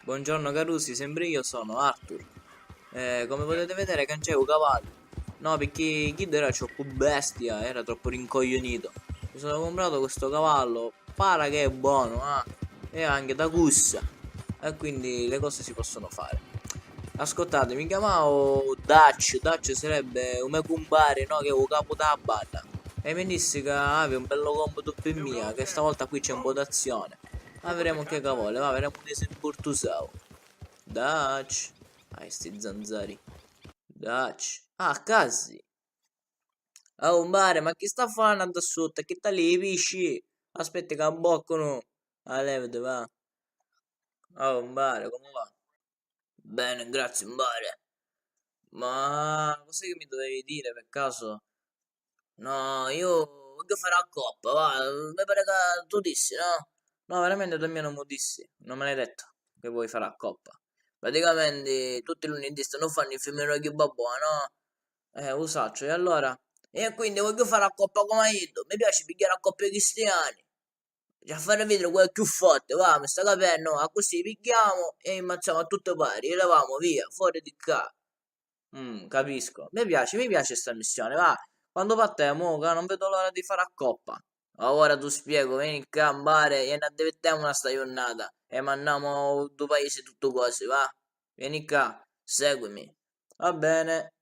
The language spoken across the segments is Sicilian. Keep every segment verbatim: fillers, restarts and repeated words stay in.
Buongiorno carusi, sempre io sono Arthur. Eh, come potete vedere canciai u cavallu. No, picchì chiddu era troppu bestia, era troppu rincoglionito. Mi sono comprato questo cavallo, para che è buono, ah, e anche da cussa. E quindi le cose si possono fare. Ascoltate, mi chiamavo Dutch, Dutch sarebbe un me cumpare, no, che è u capu da banda. E mi dissi che aveva un bello combo tu per mia, che stavolta qui c'è un po' d'azione. Ma vedremo che cavolo, va, vedremo che se portusau. Dutch. Ah, sti zanzari. Dutch. Ah, casi. Oh, umpare, ma chi sta fanno da sotto? Chi sta lì, i pisci? Aspetti che abboccano. Ah, levati, va. Oh, umpare, come va? Bene, grazie, umpare. Ma cos'è che mi dovevi dire, per caso? No, io voglio fare a coppa, va, mi pare che tu dissi, no? No, veramente tu a mia non mi dissi, non me l'hai detto che vuoi fare a coppa. Praticamente tutti i lunedì stanno fanno il filme Rocky Balboa, no? Eh, lo saccio, e allora? E quindi voglio fare a coppa come hai detto, mi piace pigliare a coppa i cristiani. Ci a fare vedere quello è più forte, va, mi sta capendo? Accussì pigghiamo e ammazziamo a tutte pari, e levamo via, fuori di qua. Mm, capisco. Mi piace, mi piace sta missione, va. Quando partemo, ca non vedo l'ora di fare a coppa. Ora tu spiego, veni ccà, umpare, e ne divertemo una sta giornata e mandiamo du paese tutto cose, va. Veni ccà, seguimi. Va bene.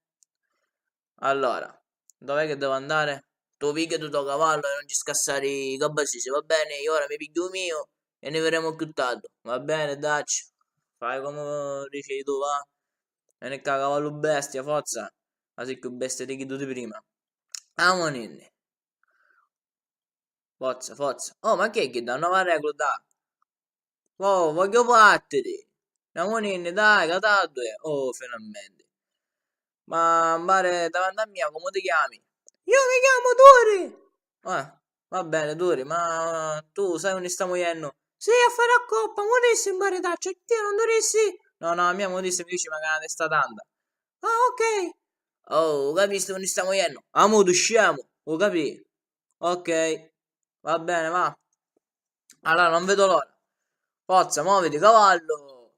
Allora, dov'è che devo andare? Tu pigghia tu to cavallo e non ci scassare i cabasisi, va bene? Io ora mi piggio u mio e ne vedremo più tardi. Va bene, dacci. Fai come dici tu, va. Veni ccà, cavallo bestia, forza. Ma sei più bestia di chi tu di prima. Amoninni. Forza, forza. Oh, ma chi è che dà? Nuova regola, dà. Oh, voglio partiri. Amoninni, dai, ca tardu è. Oh, finalmente. Ma, umpare, davanti a mia, come ti chiami? Io mi chiamo Turi. Ah, va bene, Turi, ma tu sai unni stamu jennu? Sì, a fare a coppa, mo dissi, umpare, taccia, io non tu dissi? No, no, a mia mo dissi, mi dici, ma che è una testa tanta. Ah, ok. Oh, u capisti unni stamu jennu? Amu, tu scemu, u capì? Ok, va bene, va. Allora, non vedo l'ora. Forza, moviti, cavallo!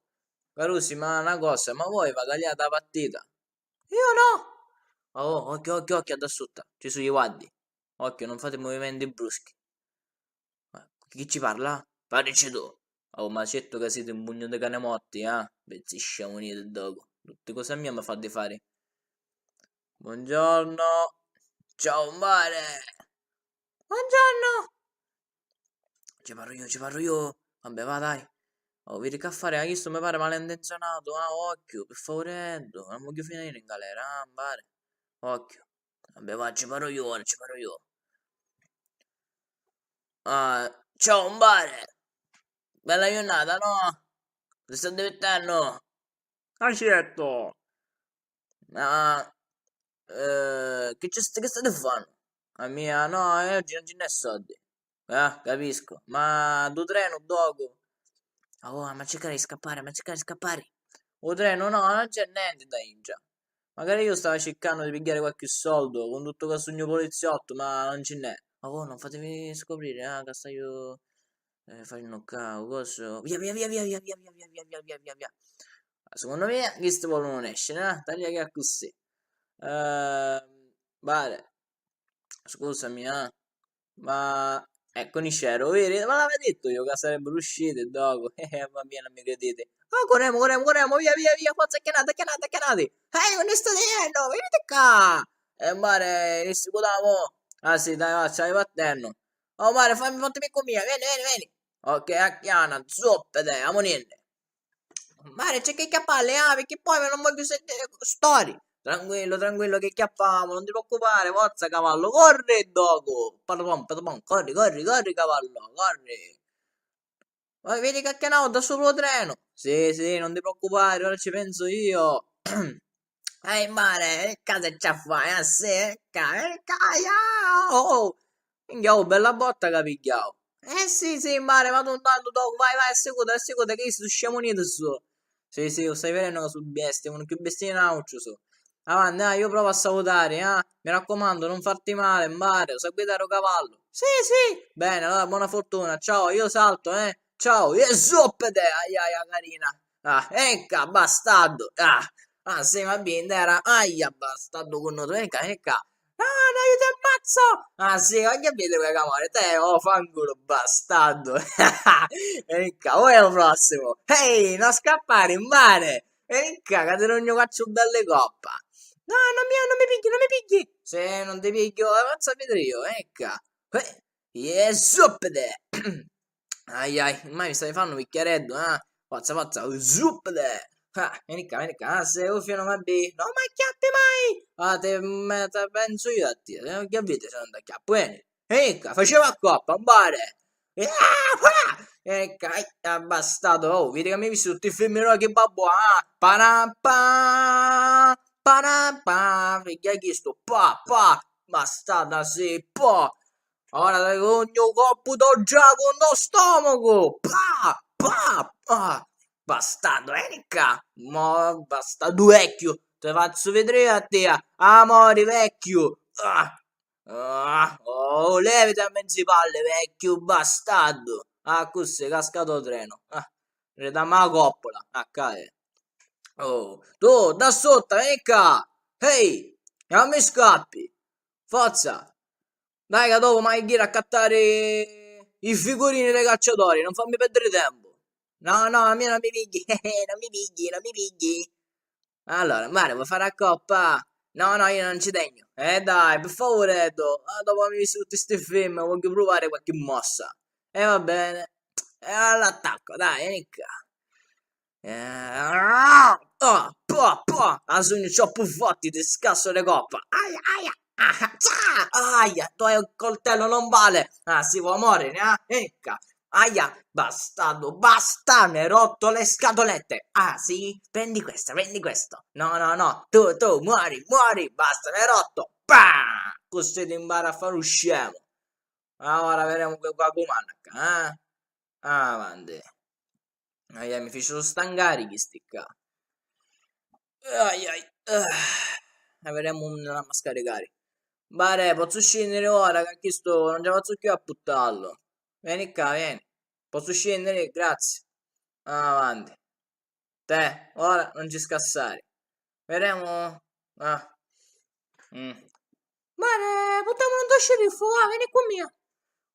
Carusi, ma una cosa, ma voi va tagliata la partita? Io no! Oh, occhio, occhio, occhio, da sotto, ci sono i guardi. Occhio, non fate movimenti bruschi. Ma chi ci parla? Parlici tu. Oh, ma certo ca siti un pugnu di cani morti, ah? Pezzi sciamuniti docu. Tutti cosi a mia mi fate fari. Buongiorno. Ciao, mare. Buongiorno. Ci parru io, ci parru io. Vabbè, va, dai. Oh, vidi che affari, ma chistu mi pare malintenzionatu, ah, occhio, pi favurè, non voglio finire in galera, ah, pare. Occhio. Vabbè, va, ci parru io ora, ci parru io. Ah, ciao, umpare. Bella giornata, no? Ti sta divertennu? Ah, certo. Ma, eh, che c'è st-, che state fanno? A mia, no, eh, oggi non ci n'è soldi. Ah, capisco. Ma tu trenu docu? Oh, ma cercare di scappare, ma cercare di scappare. U trenu no, non c'è niente da intra. Magari io stavo cercando di pigliare qualche soldo con tutto che sogno poliziotto, ma non ce n'è. Ma voi non fatevi scoprire, ah, che sto io eh, facendo qua, cosa. Via, via, via, via, via, via, via, via, via, via, via, via, via. Secondo me, questo vuole non esce, eh? Taglia che è così. Ehm, vale. Scusami, eh. Ma ecco, Nicero, vedi? Ma l'avevo detto io che sarebbero usciti dopo. Eh, va bene, non mi credete. Oh, corremo, corremo, corremo, via, via, via, forza, acchianate, acchianate, acchianate. Ehi, non sto dicendo, venite qua. E mare, ne sicutamo. Ah sì, dai, va, stai partendo. Oh, mare, fammi, fatemi con mia, vieni, vieni, vieni. Ok, acchiana, zoppe, dai, amunenne. Mare, c'è che chiapparle, ah, perché poi non voglio sentire storie. Tranquillo, tranquillo che chiappamo, non ti preoccupare, forza cavallo, corri dopo. Patapom, patapom, corri, corri, corri cavallo, corri. Ma vedi che c'è una volta sopra il treno. Sì, sì, non ti preoccupare, ora ci penso io. Ehi, mare, che cosa ci fai? Ah, sì, eh, ca-, eh, ca-, ah, oh, oh. Minchia, oh, bella botta che pigliavo. Eh sì, sì, mare, ma tu intanto dopo, vai, vai, a seguito, a seguito, che io sto scemo niente su. Sì, sì, lo stai vedendo che sono bestie, uno più bestie di un altro su. Avanti, dai, io provo a salutare, eh. Mi raccomando, non farti male, mare, lo sai guidare un cavallo? Sì, sì. Bene, allora buona fortuna, ciao, io salto, eh. Ciao, e zoppete, aia, aia, carina. Ah, ecca, bastardu. Ah, ah, sì, ma bindera. Aia, bastardu cunnutu. Ecca, ecca. Ah, no, io ti ammazzo! Ah, sì, voglio vedere quella camorra. Te, oh, fanculo, bastardu. Ecca, voi è il prossimo. Ehi, non scappare, in mare. Ecca, che ti rugno quattro belle coppa. No, non mi, non mi pigli, non mi pigli. Se non ti piglio, eh, faccio vedere io, ecca. Eh, e suppete! Ai ai, ormai mi stai fannu u vicchiareddu, eh? Forza, forza, suppete! Ah, veni ccà, veni ccà, ah, se u fiu non mi bi-, non mi acchiappi mai! Ah, te, me, te pensu io a tia, eh, che vedi se non ti acchiappu, veni! Veni ccà, faceva a coppa, un bare! Ah, ah! Veni ccà, ai, ah, bastardo, oh, vedi che mi hai visto tutti i film di Rocky Balboa, ah! Parapà, parapà, figlia chisto, pa, pa, bastarda, sì, pa! Ora ti dugnu un coppu do giacu ndo stomacu! Pa! Pa! Pa! Bastardu, veni ccà! Mo, bastardu vecchiu! Ti fazzu vidiri a tia! Amori vecchiu! Ah! Ah! Oh, leviti a menzi palle, vecchiu bastardu! Ah, cusì, casca do trenu! Ah! Ridammi a coppola! Ah, ccà è! Oh! Tu, da sutta, veni ccà! Ehi! Non mi scappi! Forza! Dai, ca dopu m'haiu a ghiri a accattari i figurini dei cacciatori, non fammi perdiri tempu. No, no, a mia non mi pigli, non mi pigli, non mi pigli. Allora, Mario, vuoi fare a coppa? No, no, io non ci tegno. E dai, per favore, do. Ah, dopo aver visto tutti sti film, voglio provare qualche mossa. E va bene. E all'attacco, dai, vieni qua. Eh, ah, po, po, a sugnu troppu forti, ti scasso le coppa. Aia, aia, ah, cia, aia, tu hai un coltello, non vale. Ah, si vuoi morire, eh? Ecca, aia, bastardo, basta, mi hai rotto le scatolette. Ah, sì? Prendi questo, prendi questo. No, no, no, tu, tu, muori, muori, basta, mi hai rotto. Pah! Così ti impara a fare un scemo. Ora vedremo che qua comanda, eh? Avanti. Ai, ai, mi ficiru stancari chisti ccà. Ai, ai. Ah. E vedemu unni l'amma scaricari. Bare, pozzu scìnniri ora ca chistu non ci fazzu cchiù a puttallu. Veni ccà, veni. Pozzu scìnniri? Grazie. Avanti. Te, ora non ci scassari. Vedemu. Ah. Mm. Bare, puttamunu ndo sciriffu, va, veni cu mia.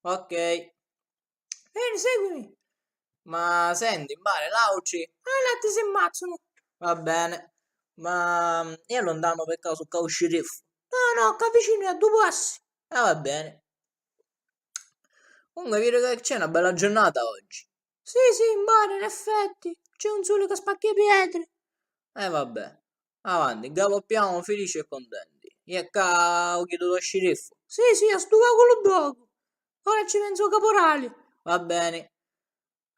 Ok. Veni, seguimi. Ma senti, mbare, l'autri? Ah, l'atri si mmazzanu. Va bene. Ma è lontano per caso ccà u sceriffo? No, no, ccà vicinu è a due passi. Ah, va bene. Comunque, vedo che c'è una bella giornata oggi. Sì, sì, mbare, in effetti. C'è un sole che spacca i pietri. E vabbè. Avanti, galoppiamo felici e contenti. Iè ccà u chidu do sciriffu. Sì, sì, a stu vaculu ddocu. Ora ci pensa u caporali. Va bene.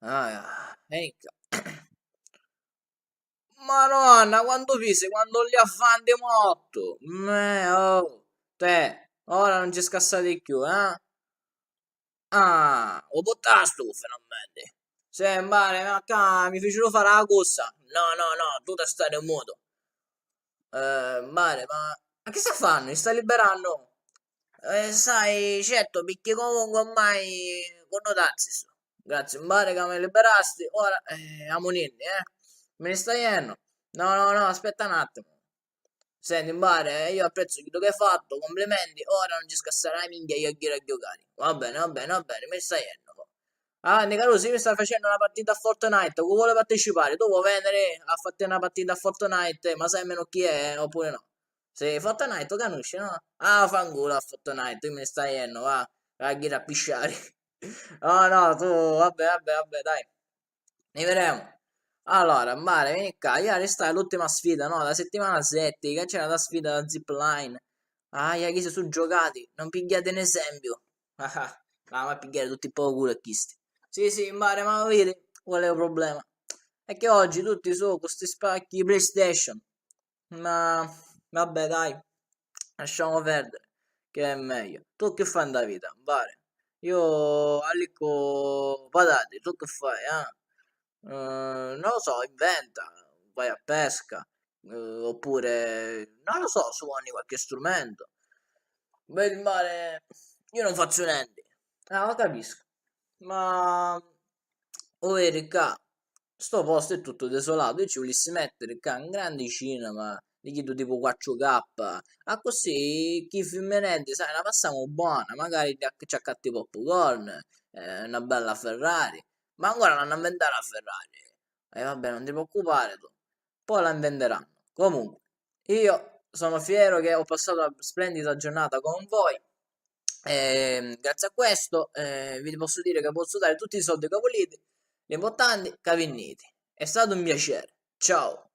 Ah, veni ccà. Maronna, quantu pisi, quantu liafanti mortu. Mè, oh. Te, ora non ci scassati cchiù, eh? Ah, u puttasti cu finalmenti? Sì, mbare, ma ccà mi ficiru fari a cussa. No, no, no, tu ti stari mutu. Eh, mbare, ma, ma chi sta fannu? I sta liberannu? Eh, sai, certo, picchì comunque ormai cu nutazzi su. Grazie, mbare, ca mi liberasti. Ora, eh, amuninni, eh. Mi ni sta jennu. No, no, no, aspetta un attimo. Senti, mbare, io apprezzo chiddu che hai fatto, complimenti, ora non ci scassare la minchia, io ghiri a giocare. Va bene, va bene, va bene, mi sta jennu. Avanti, caruso, io mi sto facendo una partita a Fortnite, cu vuole partecipare? Tu vuoi venire a fare una partita a Fortnite? Ma sai meno chi è, oppure no? Sì, Fortnite, lo conosci, no? Ah, fanculo a Fortnite, io mi sta jennu, va, va a ghiri a pisciare. Oh no, tu, vabbè, vabbè, vabbè, dai. Ne vedemu. Allora, mbare, veni ccà. Ieri è stata l'ultima sfida, no? La settimana sette, che c'era la sfida da zipline. Ah, chi si su giocati? Non pigghiate un esempio. Ah, ah, ma pigghiare tutti po' culo a chisti. Sì, sì, mbare, ma vedi qual è il problema? È che oggi tutti su con sti spacchi PlayStation. Ma vabbè, dai, lasciamo perdere, che è meglio. Tu che fai nda vita, mbare? Io allicco patate, tu che fai, ah? Eh, non lo so, inventa, vai a pesca, eh, oppure, non lo so, suoni qualche strumento. Beh, il mare, io non faccio niente. Ah, lo capisco. Ma, o vedi, ccà, Sto posto è tuttu desolatu, io ci vulissi mettiri ccà un grandi cinema di chiddu tipu quattru K, accussì chi fimmineddi, sai, la passamu bona, magari ci accatti popcorn, eh, una bella Ferrari, ma ancora l'hannu a inventari a Ferrari. E vabbè, non ti preoccupare tu, poi la inventeranno. Comunque, io sono fiero che ho passato una splendida giornata con voi. E grazie a questo, eh, vi posso dire che posso dare tutti i soldi che volete. L'importante è che vinniti. È stato un piacere. Ciao.